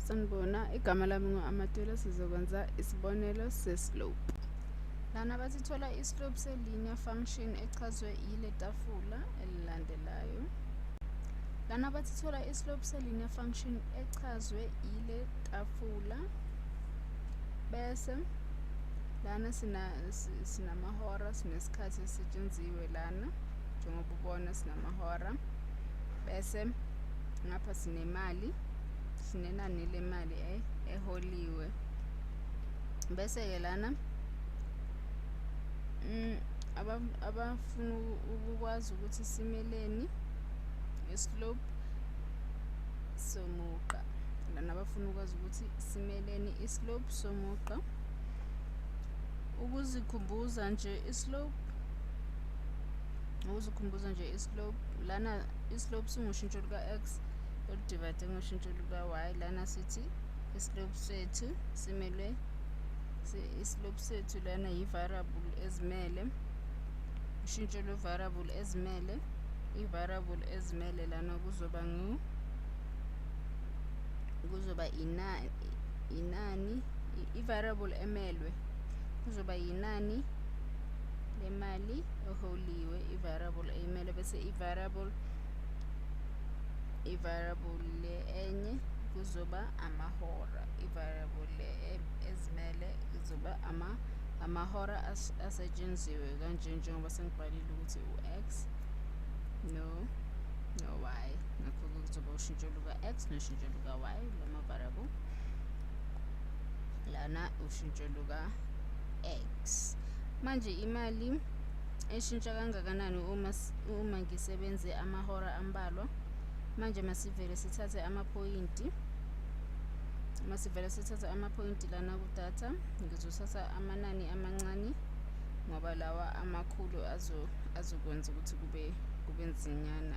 Sanibona, igama lami ngu-Amatula. Sizokwenza isibonelo se-slope. Lana bathi thola i-slope se-linear function echazwe yile tafula elilandelayo. Lana bathi thola i-slope se-linear function echazwe yile tafula. Bese lana sinamahora, sinesikhathi esisetshenziwe lana, njengoba ubona sinamahora. Bese ngapha sinemali, sinenani lemali eholiwe. Bese-ke lana abafuna ukukwazi ukuthi simeleni i-slope somugqa. Lana abafuna ukwazi ukuthi simeleni i-slope somugqa. Ukuzikhumbuza nje i-slope, ukuzikhumbuza nje i-slope lana, i-slope singushintsho luka-x oludivide ngoshintsho luka-y. Lana sithi i-slope sethu simelwe, i-slope sethu lana yi-variable ezimele, ushintsho lwe-variable ezimele. I-variable ezimele lana kuzoba inani, i-variable emelwe kuzoba yinani lemali eholiwe, i-variable eyimele. Bese i-variable le enye kuzoba amahora, i-variable le ezimele kuzoba amahora asetshenziwe kanje, njengoba sengibhalile ukuthi u-x no-y. Ngakho-ke kuzoba ushintsho luka-x noshintsho luka-y lama-variable. Lana ushintsho luka-x. Manje imali eshintsha kangakanani uma ngisebenze amahora ambalwa? Manje masivele sithathe amaphoyinti, masivele sithathe amaphoyinti lana kudatha. Ngizothatha amanani amancane ngoba lawa amakhulu azokwenza ukuthi kube nzinyana,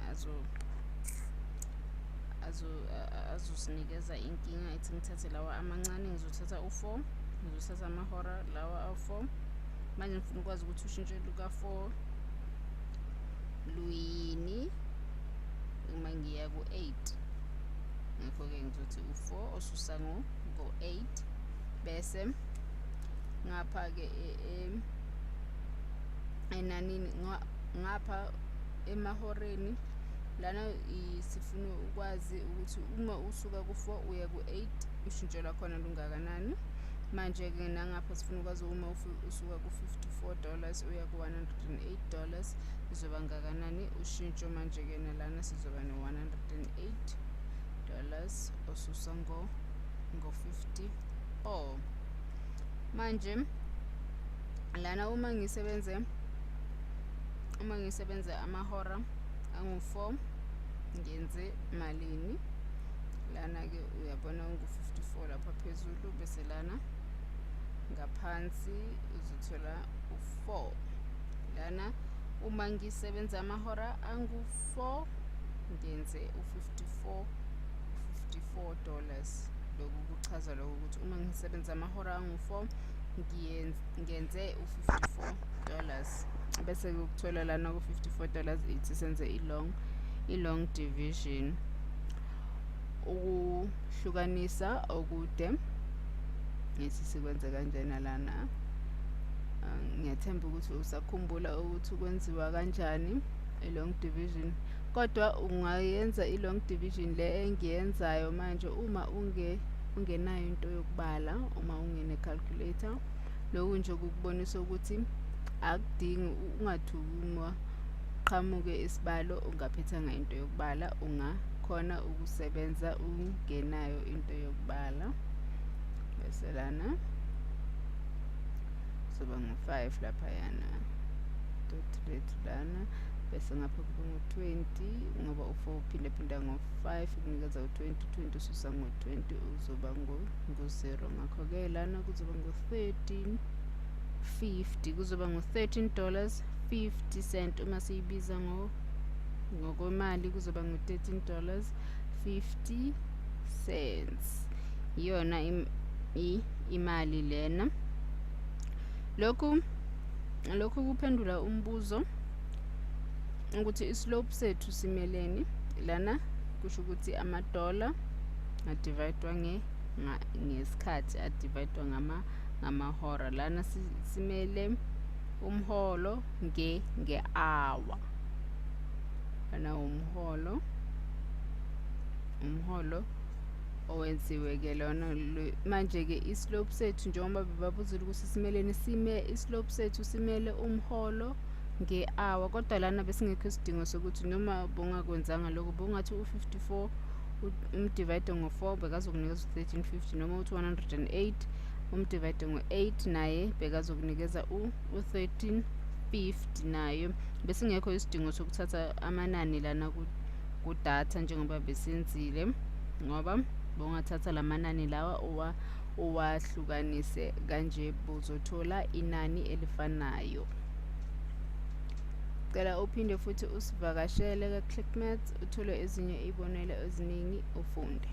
azosinikeza inkinga. Ithi ngithathe lawa amancane. Ngizothatha u-4, ngizothatha amahora lawa awu-4. Manje ngifuna ukwazi ukuthi ushintsho luka-4 luyini uma ngiya ku-8. Ngakho-ke ngizothi u-4 osusa ngo-8. Bese ngapha-ke enanini, ngapha emahoreni lana sifuna ukwazi ukuthi uma usuka ku-4 uya ku-8, ushintsho lwakhona lungakanani. Manje-ke nangapha sifuna ukwazi uma usuka ku-$54 uya ku-$108, izoba ngakanani ushintsho. Manje-ke nalana sizoba ne-$108 osusa ngo-54. Manje lana uma ngisebenze amahora angu-4, ngenze malini? Lana-ke uyabona ungu-54 lapha phezulu, bese lana ngaphansi uzothola u-4. Lana uma ngisebenza amahora angu-4, ngenze u-54, $54. Lokhu kuchaza lokho ukuthi uma ngisebenza amahora angu-4, ngenze u-$54. Bese ukuthola lana ku-$54, ithi senze i-long division, ukuhlukanisa okude. Ngithi sikwenze kanjena lana. Ngiyathemba ukuthi usakhumbula ukuthi kwenziwa kanjani i-long division, kodwa ungayenza i-long division le engiyenzayo manje uma ungenayo into yokubala, uma ungene-calculator. Lokhu nje kukubonisa ukuthi akudingi, ungathuki uma qhamuke isibalo ungaphethanga into yokubala. Ungakhona ukusebenza ungenayo into yokubala. Bese lana kuzoba ngu-5 laphayana, dot lethu lana, bese ngapha kube ngu-20, ngoba u-4 uphinde phinda ngo-5 kunikeza u-20. 20 ususa ngo-20 uzoba ngu-0. Ngakho-ke lana kuzoba ngu-13 50, kuzoba ngu-$13.50. Uma siyibiza ngokwemali kuzoba ngu-$13.50, iyona imali lena. Lokhu kuphendula umbuzo ukuthi i-slope sethu simeleni. Lana kusho ukuthi amadola adividwa. ngesikhathi adivayidwa ngamahora. Lana simele umholo nge-hour. Lana umholo owenziwe-ke lona. Manje-ke i-slope sethu, njengoba bebabuzile ukuthi simeleni, sime i-slope sethu simele umholo nge-hour, kodwa lana besingekho isidingo sokuthi, noma bongakwenzanga lokho, bongathi u-54 umdivide ngo-4, bekazokunikeza u-1350, noma uthi 108 umdivide ngo-8, naye bekazokunikeza u-1350 nayo. Besingekho isidingo sokuthatha amanani lana kudatha njengoba besenzile, ngoba bongathatha lamanani lawa uwahlukanise kanje, buzothola inani elifanayo. Cela uphinde futhi usivakashele ka-ClickMaths, uthole ezinye izibonelo eziningi, ufunde.